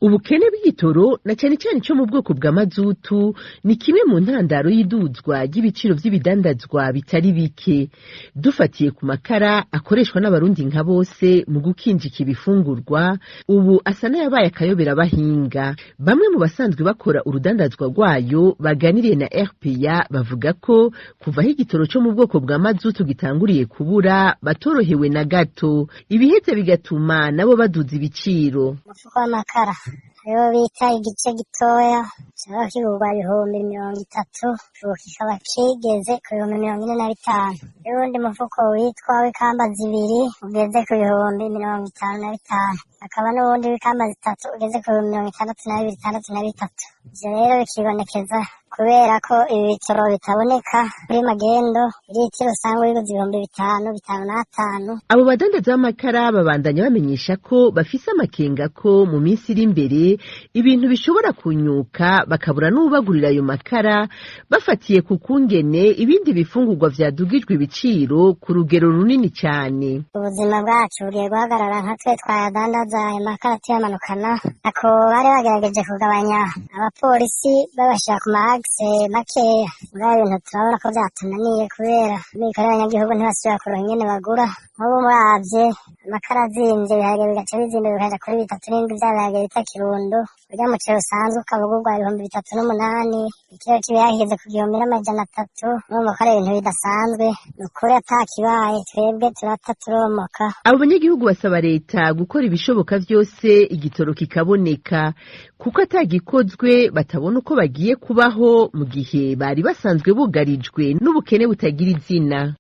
Ubukene bw'igitoro na cane cane co mu bwoko bwa mazutu ni kimwe mu ntandaro y'iduzwa ry'ibiciro vy'ibidandazwa bitari bike. Dufatiye ku makara akoreshwa n'Abarundi nka bose mu gukinjika ibifungurwa, ubu asa n'ayabaye akayobera abahinga. Bamwe mu basanzwe bakora urudandazwa rwayo baganiriye na RPA bavuga ko kuva aho igitoro co mu bwoko bwa mazutu gitanguriye kubura batorohewe na gato, ibiheze bigatuma nabo baduza ibiciro. Umufuko w'amakara ariwo bita igice gitoya caba kigurwa 30,000, ubu kikaba kigeze ku 45,000. N'uwundi mufuko witwa w'ikamba zibiri ugeze ku 55,000, hakaba n'uwundi w'ikamba zitatu ugeze ku 62, 63. Ivyo rero bikibonekeza kubera ko ibi bitoro bitaboneka kuri magendo, iritiro usanga uriguze 5,000, 5,500. Abo badandaza b'amakara babandanya bamenyesha ko bafise amakenga ko mu minsi iri imbere ibintu bishobora kunyuka bakabura n'uwubagurira ayo makara, bafatiye ku kungene ibindi bifungurwa vyadugijwe ibiciro ku rugero runini cane. Ubuzima bwacu bugiye guhagarara nka twe twayadandaza ayo makara tuyamanukana, ako bari bagerageje kugabanya abapolisi babashira ku ma agise makeya, mugabo ibintu turabona ko vyatunaniye kubera amikoro y'abanyagihugu ntibasubira kuronka ingene bagura. Nk'ubu muravye amakara azimvye, ibiharage bigaca bizimba bikaja kuri 37 vya biharage bita kirundo, urya muceri usanzwe ukaba ugurwa 3,800, ikiro c'ibiharage kigeze ku 1,300, urumva ko ari ibintu bidasanzwe. Ni ukuri atakibaye twebwe turata turomoka. Abo banyagihugu basaba leta gukora ibishoboka vyose igitoro kikaboneka, kuko atagikozwe batabona uko bagiye kubaho mu gihe bari basanzwe bugarijwe n'ubukene butagira izina.